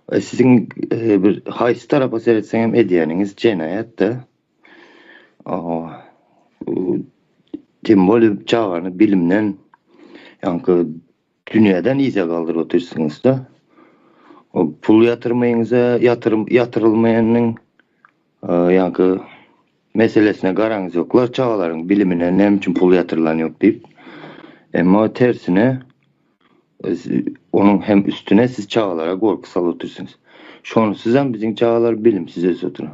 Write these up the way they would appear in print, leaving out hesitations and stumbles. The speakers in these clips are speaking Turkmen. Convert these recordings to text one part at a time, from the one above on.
Siziň bir haýsy tarapa seretseňem edýäniňiz jenaýat-da. Tem bolýa çagany bilimden, ýaňky dünýäden yza galdyryp otyrsyňyz-da. O pul ýatyrmaýyňyza ýatyrym ýatyrylmaýanyň ýaňky meselesine garaňyz ýoklar, çagalaryň bilimine näme üçin pul ýatyrylan ýok diýip. Emma tersine Onuň hem üstüne siz çagalara gorky salyp otyrsyňyz. Şonsuzam biziň çagalar bilimsiz ösüp otyr.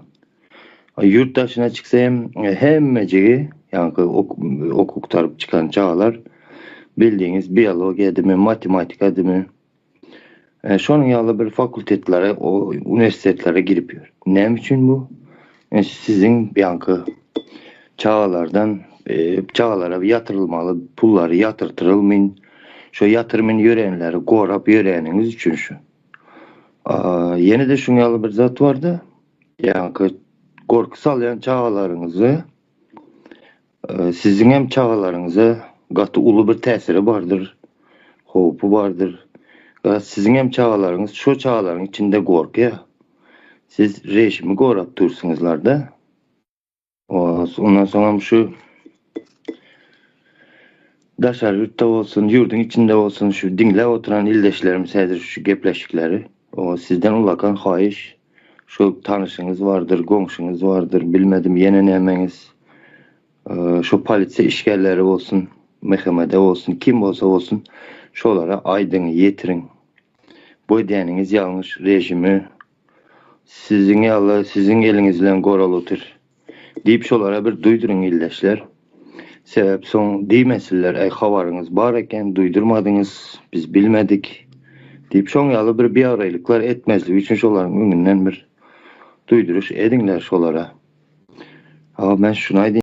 Ýurt daşyna çyksa hem hemmejigi, ýaňky okuw gutaryp çykan çagalar bildigiňiz biologiýadymy, matematikadymy, şonuň ýaly bir fakultetlere, uniwersitetlere girip ýör. Näme üçin bu? Siziň ýaňky çagalardan çagalara ýatyrylmaly pullary ýatyrtyrylmyn, şo ýatyrmyn ýörenleri gorap ýöreniňiz üçin şu. Ýene-de şuň ýaly bir zat barda, ýaňky gorky salýan çagalaryňyzy siziň hem çagalaryňyza gaty uly bir täsiri bardyr, howpy bardyr. Siziň hem çagalaryňyz şo çagalaryň içinde gorkýar. Siz režimi gorap dursuňyzlarda. Ondan soňam şu daşary ýurtda bolsun, ýurduň içinde bolsun şu diňläp oturan ildeşlerimiz häzir şu gepleşikleri sizden ullakan haýyş şu tanyşyňyz bardyr, goňşyňyz bardyr, bilmedim ýene nämeňiz şu polisiýa işgärleri bolsun, MHM-de bolsun, kim bolsa bolsun şolara aýdyň, ýetiriň. Bu edýäniňiz ýalňyş režimi siziň ýaly siziň eliňiz bilen goraly otyr diýip şolara bir duýduryň ildeşler. Sebäp soň diýmesinler äý habaryňyz bar eken duýdurmadyňyz biz bilmedik diýip şoň ýaly bir biabraýlyklar etmezlik üçin şolaryň öňünden bir duýduryş ediňler şolara. Aga men şuny aýdyn.